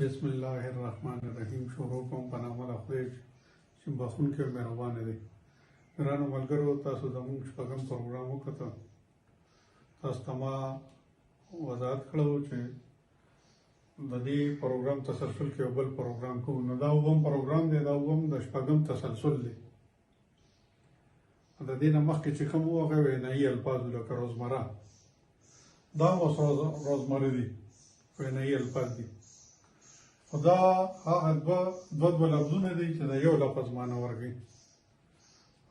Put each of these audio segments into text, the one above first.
بسم الله الرحمن الرحیم. شروع کوم په نامه د خدای چې بخښونکی او مهربان دی. ګرانو ملګرو، تاسو زموږ شپږم پروګرام وکته. تاسو ته ما وضاحت کړو چې د دې پروګرام تسلسل کې یو بل پروګرام کوو. نو دا اووم پروګرام دی، دا اووم د شپږم تسلسل دی. د دې نه مخکې چې کوم وو هغه وینایي الفاظ لکه روزمره، دا اوس روزمره دي، وینایي الفاظ دي. خو دا هغه دوه دوه دوه لفظونه دي چې د یو لفظ معنی ورکوي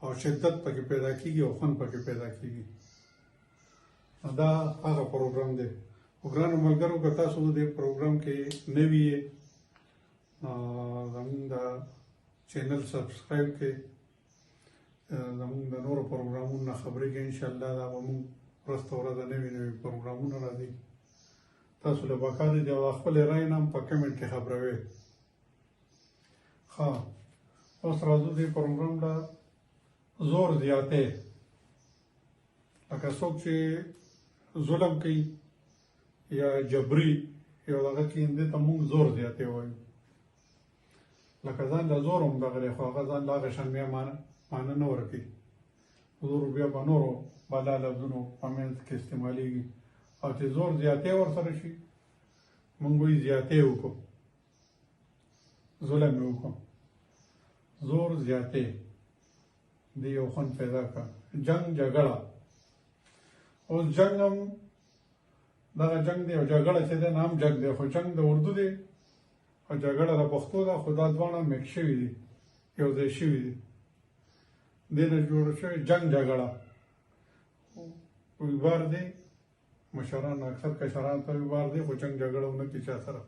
او شدت پکې پیدا کیږي او خوند پکې پیدا کیږي. دا هغه پروګرام دی. خو ګرانو ملګرو، که تاسو دې پروګرام کې نوي یې، زموږ د چینل سبسکرایب کړئ، زموږ د نورو پروګرامونو نه خبرېږئ. انشاءالله دا به موږ ورځ ته ورځ نوي نوي پروګرامونه راځي. تاسو له پکار دي او خپلې رایې نه هم په کمنټ کې خبروئ. ښه، اوس راځو دې پروګرام له. زور زیاتی، لکه څوک چې ظلم کوي یا جبري یو دغه کې، دې ته موږ زور زیاتی وایو. لکه ځان له زور هم دغه دی، خو هغه ځان له هغه شان بیا معنی نه ورکوي. زور بیا په نورو بالا لفظونو په منځ کې استعمالیږي، او چې زور زیاتی ورسره شي، موږ وایي زیاتی وکړو، ظلم یې وکړو. زور زیاتی دی یو خوند پیدا کړ. جنگ جګړه، اوس جنگ هم دغه جنگ دی او جګړه چې دی نام جنگ دی، خو جنگ د اردو دی او جګړه د پښتو ده، خو دا دواړه مکس شوي دي، یو ځای شوي دي. دې نه جوړ شوی جنگ جګړه. وی بار دی، مشران اکثر کشران ته وی بار دی، خو جنگ جګړه ونه کړي چا سره،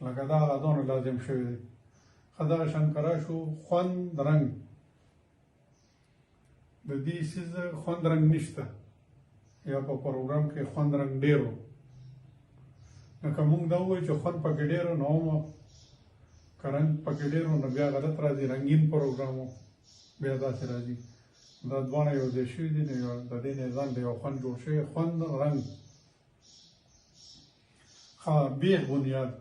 لکه دا هغه دونه لازم شوی دی. ښه، دغه شان که راشو، خوند رنګ، د دې څیز خوند رنګ نشته، یا په پروګرام کې خوند رنګ ډېر و. نو که موږ دا ووایو چې خوند پکې ډېر و، نو هم که رنګ پکې ډېر و نو بیا غلط راځي، رنګین پروګرام و بیا داسې راځي. دا دواړه یو ځای شوي دي، نو د دې نه ځان له یو خوند جوړ شوی، خوند رنګ. ښه، بیخ بنیاد،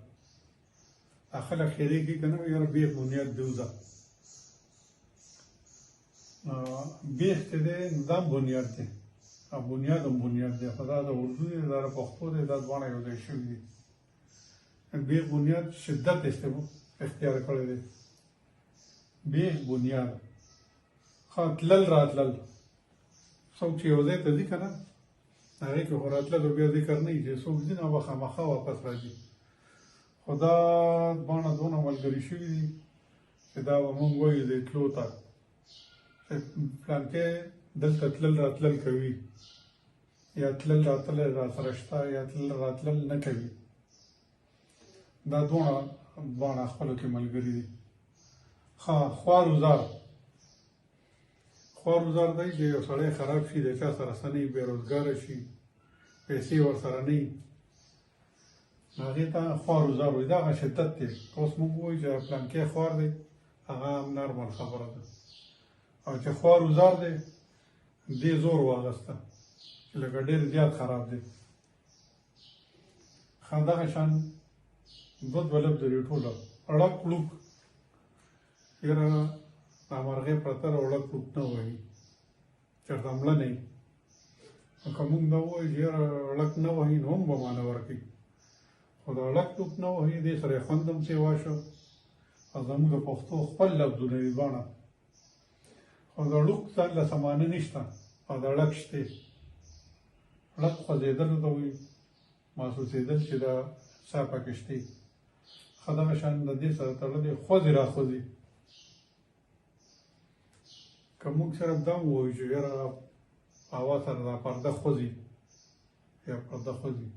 دا خلک خیرېږي که نه، یاره بیخ بنیاد دی وځه. بیخ چې دی دا هم بنیاد دی او بنیاد هم بنیاد دی، خو دا د اردو دی، دا د پښتو دی، دا دواړه یو ځای شوي دي. بیخ بنیاد شدت اختیار کړی دی، بیخ بنیاد. ښه، تلل راتلل، څوک چې یو ځای ته ځي که نه، هغې کې خو راتللو بیا ذکر نه وي، چې څوک ځي نو به خامخا واپس راځي. خو دا دواړه دونه ملګري شوي دي چې دا به موږ وایو د تلو ته، چې پلانکی دلته تلل راتلل کوي، یا تلل راتلل راسره شته، یا تلل راتلل نه کوي. دا دواړه دواړه خپلو کې ملګري دي. ښه، خوار وزار. خوار وزار دی چې یو سړی خراب شي، د چا سره څه نه وي، بېروزګاره شي، پیسې ورسره نه وي، هغې ته خوار وزار وایي. دا هغه شدت دی. که اوس موږ ووایو چې پلانکی خوار دی، هغه هم نارمل خبره ده، او چې خوار وزار دی، دې زور واغسته چې لکه ډېر زیات خراب دی. ښه، دغه شان دوه دوه لفظ لري ټوله. ړک ړوک، یاره دا مرغۍ پرته ده، ړک ړوک نه وهي، چېرته مړه نه وي. نو که موږ دا ووایو چې یاره ړک نه وهي، نو هم به معنی ورکوي، خو دا ړک ړوک نه وهي، دې سره یې خوند هم سیوا شو. او زموږ د پښتو خپل لفظونه دي دواړه، خو د ړوک ځان له څه معنی نشته او د ړک شته. ړک خوځېدلو ته وایي، محسوسېدل چې دا ساه پکې شته. ښه، دغه شان د دې سره تړلی خوځې راخوځي. که موږ صرف دا ووایو چې یاره هوا سره دا پرده خوځي یا پرده خوځي،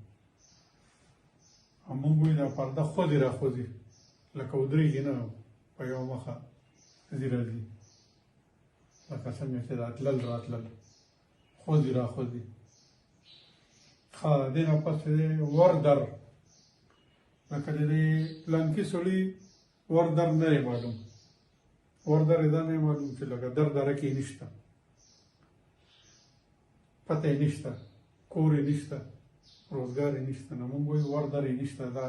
او موږ وایو دا پرده خوځي راخوځي، لکه ودرېږي نه، په یوه مخه ځي راځي، لکه څنګه چې دا تلل راتلل، خوځي راخوځي. ښه، دې نه پس دی ور در، لکه د دې پلانکي سړي ور در نه دی معلوم. ور در یې دا نه معلوم چې لکه در دره کې نشته، پته یې نشته، کور یې نشته، روزګار یې نشته، نو موږ وایو ور در یې نشته. دا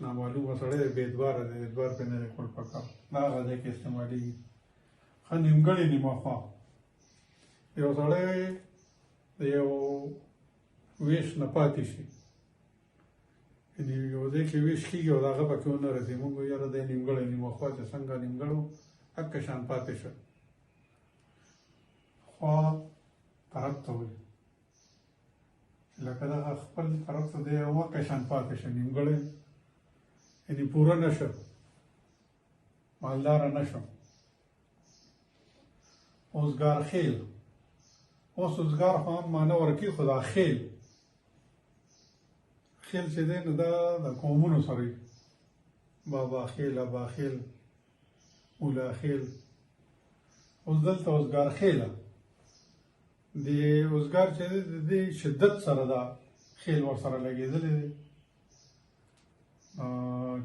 نامعلومه سړی دی، بې اعتباره دی، اعتبار پرې نه دی کول پکار، دا هغه ځای کې استعمالېږي. ښه نیمګړې نیمه خوا، یو سړی د یو ویش نه پاتې شي، یعنې یو ځای کې ویش کېږي او د هغه پکې ونه رسي، موږ وایو یاره دی نیمګړی نیمه خوا چې څنګه نیمګړو هکه شان پاتې شو. خوا طرف ته وایي، لکه دغه خپل طرف ته دی هکه شان پاتې شو، نیمګړی یعنې پوره نه شو، مالداره نه شو. اوزګار خیل، اوس اوزګار خو هم معنی ورکوي، خو دا خیل خیل چې دی نو دا د قومونو سره وي، بابا خیل، ابا خیل، مولا خیل. اوس دلته اوزګار خیله، د اوزګار چې دی د دې شدت سره دا خیل ورسره لګېدلی دی،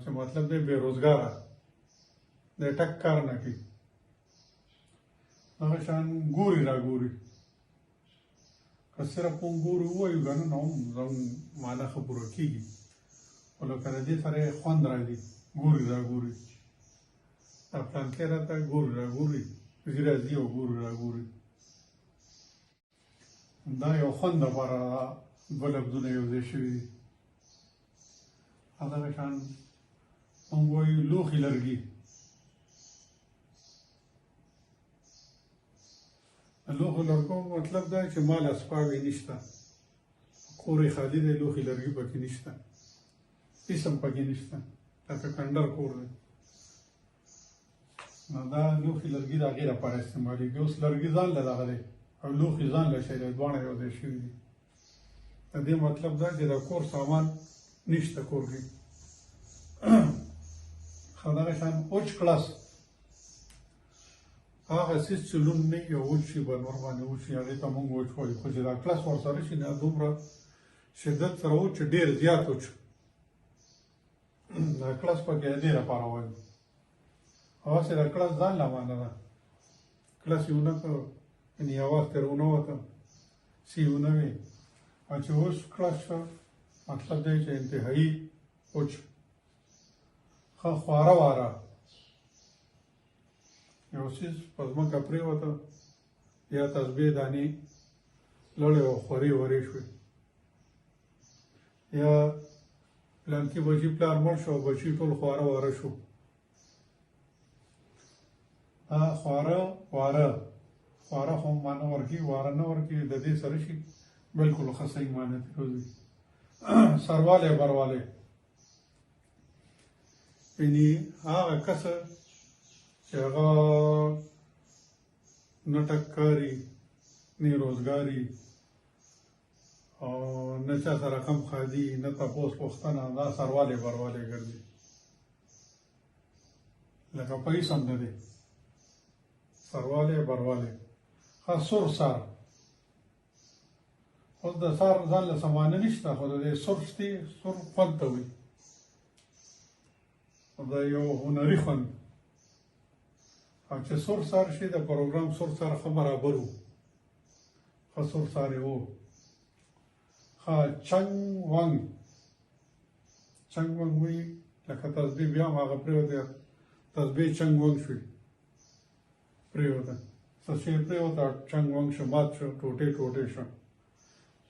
چې مطلب دی بې روزګاره دی، ټک کار نه کوي. دغه شان ګوري را ګوري، که صرف مونږ ګورو ووایو که نه نو هم زموږ معنا ښه پوره کېږي، خو لکه د دې سره یې خوند راځي، ګوري را ګوري، دا پلانکی راته ګوري را ګوري، ځي راځي او ګوري را ګوري. دا یو خوند دپاره دوه لفظونه یو ځای شوي دي. دغه شان مونږ وایو لوښي لرګي، لوښو لرګو مطلب دا چې مال اسپاوې نشته، کور یې خالي دی، لوښي لرګي پکې نشته، هېڅ هم پکې نشته، لکه کنډر کور دی. نو دا لوښي لرګي د هغې لپاره استعمالېږي. اوس لرګي ځان له دغه دی او لوښي ځان له شی دی، دواړه یو ځای شوي دي. د دې مطلب دا چې د کور سامان نشته کور کې. ښه دغه شان اوچ کلاس، هغه څیز چې لوند نه وي او وچ شي، په لمر باندې وچ شي، هغې ته موږ وچ وایو. خو چې دا کلاس ورسره شي نه دومره شدت سره وچ چې ډېر زیات وچ، دا کلاس پکې د دې لپاره وایو. او هسې دا کلاس ځان له معنی ده، کلاس یې ونه کړ، یعنې اواز ترې ونه وته، څه یې ونه وي. او چې اوس کلاس شو مطلب دی چې انتهایي وچ. ښه خواره واره، یو څیز په ځمکه پرېوته یا تسبیح دانې لړې او خورې ورې شوې، یا پلانکي بچي پلار مړ شو او بچي ټول خواره واره شو. دا خواره واره، خواره خو معنی ورکوي، واره نه ورکوي، د دې سره شي بالکل ښه صحیح معنی ترې وځي. سروالی بروالی، یعنې هغه کس چې هغه نه ټک کاري، نه روزګاري او نه چا سره غم ښادي، نه تپوس پوښتنه، دا سروالی بروالی ګرځي، لکه په هېڅ هم نه دی، سروالی بروالی. ښه سور سر، اوس د سر ځان له څه معنی نشته، خو د دې سور شتي، سور خوند ته وایي، دا یو هنري خوند. او چې سور سار شي د پروګرام سور سار ښه برابر و، ښه سور سار یې و. ښه چنګ ونګ، چنګ ونګ وایي لکه تسبیح، بیا هم هغه پرېوته، تسبیح چنګ ونګ شوې، پرېوته، څه شی پرېوته، چنګ ونګ شو، مات شو، ټوټې ټوټې شو،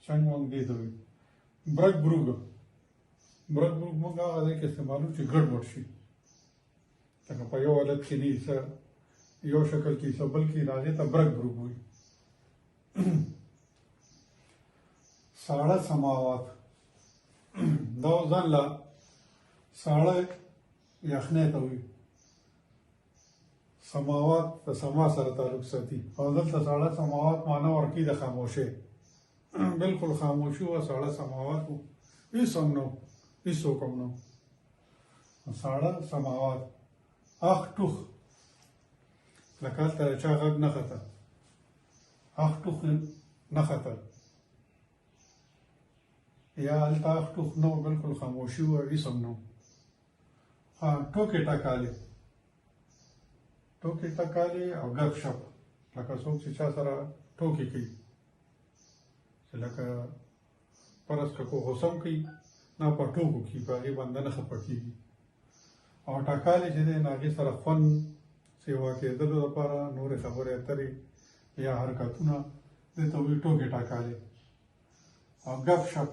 چنګ ونګ دې ته وایي. برګ بروګ، برګ بروګ موږ هغه ځای کې استعمالو چې ګډوډ شي، لکه په یو حالت کې نه څه یو شکل کې څه بل کې، هغې ته برګ بروګ وایي. ساړه سماوات، دا ځان له ساړه یخنۍ ته وایي. سماوات د سما سره تعلق ساتي، او دلته ساړه سماوات معنی ورکوي د خاموشۍ، بالکل خاموشي وه، ساړه سماوات وو، هېڅ هم نه وو، هېڅوک هم نه وو. ساړه سماوات. اخ ټوخ، لکه هلته د چا غږ نه خته، اخ ټوخ نه خته، یا هلته اخ ټوخ نه و، بالکل خاموشي وه، هېڅ هم نه وو. ټوکې ټکالې، ټوکې ټکالې او ګپ شپ، لکه څوک چې چا سره ټوکې کوي، چې لکه فرض که کو غوسه هم کوي نه په ټوکو کې په هغې باندې نه خفه کېږي. او ټکالې چې دی نو هغې سره خوند سیوا کېدلو لپاره نورې خبرې اترې یا حرکتونه، دې ته وایي ټوکې ټکالې. او ګپ شپ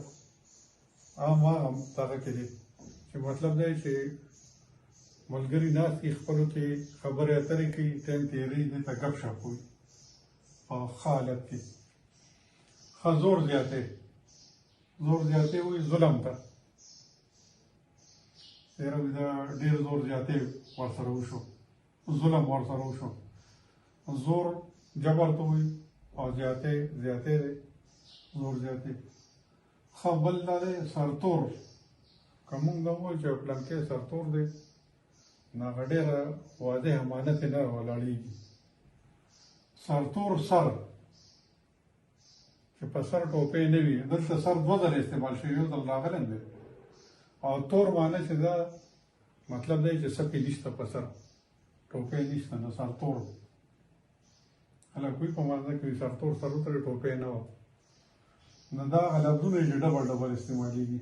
عام هغه دغه کې دی چې مطلب دی چې ملګري ناست دي، خپلو کې خبرې اترې کوي، ټایم تېروي، دې ته ګپ شپ وایي په ښه حالت کې. ښه زور زیاتی، زور زیاتی وایي ظلم ته، یاره دا ډېر زور زیاتی ورسره وشو، ظلم ورسره وشو. زور جبر ته وایي او زیاتی زیاتی دی، زور زیاتی. ښه بل دا دی سرتور، که موږ دا ووایو چې پلانکی سرتور دی نو هغه ډېره واضح معنی ترې نه راولاړېږي. سرتور سر چې په سر ټوپۍ نه وي، دلته سر دوه ځله استعمال شوی، یو ځل راغلی دی. او تور معنی چې دا مطلب دی چې څه پې نشته، په سر ټوپۍ نشته، نو سرتور. خلک وایي په مانځه کې وایي سرتور سر وتړي ټوپۍ نه وه. نو دا هغه لفظونه چې ډبل ډبل استعمالېږي.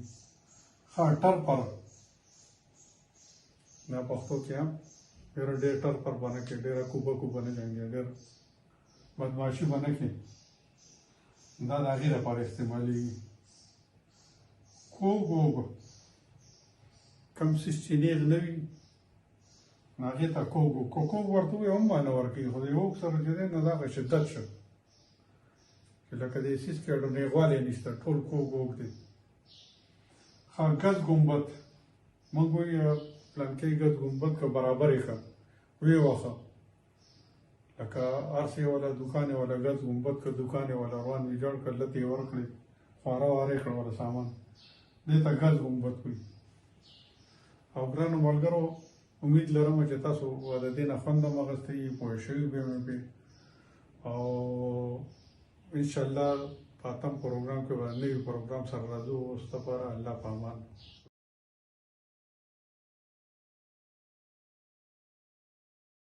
ښه ټر پر، دا پښتو کې هم ډېره ډېر ټر پر به نه کوي، ډېره کوبه کوبه نه جنګوي، ډېر بدماشي به نه کوي، دا د هغې لپاره استعمالېږي. کوږ ووږ، کوم څیز چې نېغ نه وي نو هغې ته کوږ ووږ، که کوږ ورته ووایي هم معنی ورکوي، خو د یو اوږ سره چې دی نو دا هغه شدت شو چې لکه دې څیز کې اډو نېغوالی نشته، ټول کوږ ووږ دی. ښه ګز ګنبد، موږ وایو پلانکی ګز ګنبد که برابر یې کړه ویې وخه، لکه هر څه یې وله دوکان یې وله ګز ګنبد که دوکان یې وله روان ویجاړ کړ، لتې یې ورکړې، خواره واره یې کړه وله سامان، دې ته ګز ګنبد وایي. او ګرانو ملګرو امید لرم چې تاسو د دې نه خوند هم اخیستی وي، پوه شوي به مې پرې، او انشاءالله په اتم پروګرام کې به نوي پروګرام سره راځو. اوس لپاره الله په امان.